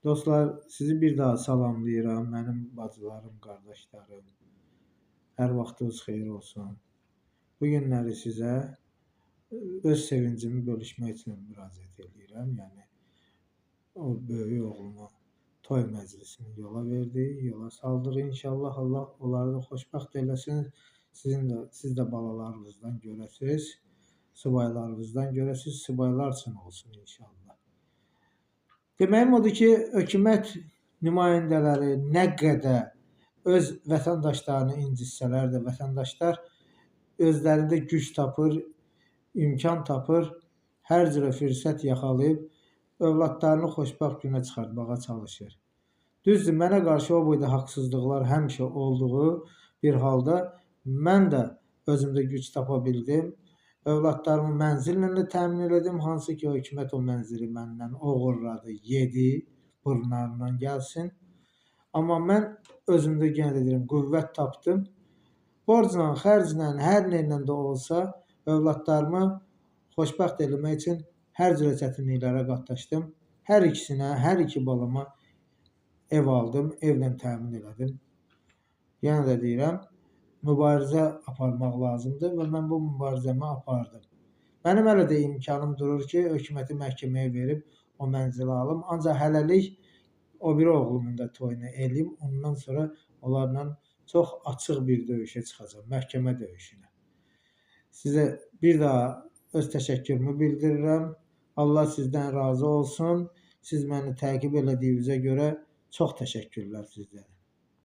Dostlar, sizi bir daha salamlayıram. Mənim bacılarım, qardaşlarım. Hər vaxtınız xeyir olsun. Bu günləri sizə öz sevincimi bölüşmək üçün müraciət eləyirəm. Yəni o böyük oğlumu toy məclisini yola verdik, yola saldıq inşallah. Allah onları da xoşbəxt eləsin. Sizin də, siz də balalarınızdan görəsiniz, subaylarınızdan görəsiniz, subaylar üçün olsun inşallah. Deməyim odur ki, hökumət nümayəndələri nə qədər öz vətəndaşlarını incitsələr də, vətəndaşlar özlərində güc tapır, imkan tapır, hər cürə fürsət yaxalayıb övladlarını xoşbəxt günə çıxartmağa çalışır. Düzdür, mənə qarşı o boyda haqsızlıqlar həmişə olduğu bir halda mən də özümdə güc tapa bildim. Övladlarımı mənzillə də təmin elədim, hansı ki hökumət o mənzili məndən oğurladı, yedi, burunlarından gəlsin. Amma mən özümdə yenə də deyirəm, qüvvət tapdım. Borcla, xərclə, hər nə ilə də olsa övladlarımı xoşbəxt eləmək üçün hər cürə çətinliklərə qatlaşdım. Hər ikisinə, hər iki balama ev aldım, evlə təmin elədim. Yenə də deyirəm, mübarizə aparmaq lazımdır və mən bu mübarizəmi apardım. Mənim hələ də imkanım durur ki, hökuməti məhkəməyə verib o mənzili alım. Ancaq hələlik o biri oğlumun da toyunu eləyim. Ondan sonra onlarla çox açıq bir döyüşə çıxacağam, məhkəmə döyüşünə. Sizə bir daha öz təşəkkürümü bildirirəm. Allah sizdən razı olsun. Siz məni təqib elədiyinizə görə çox təşəkkürlər sizlərə.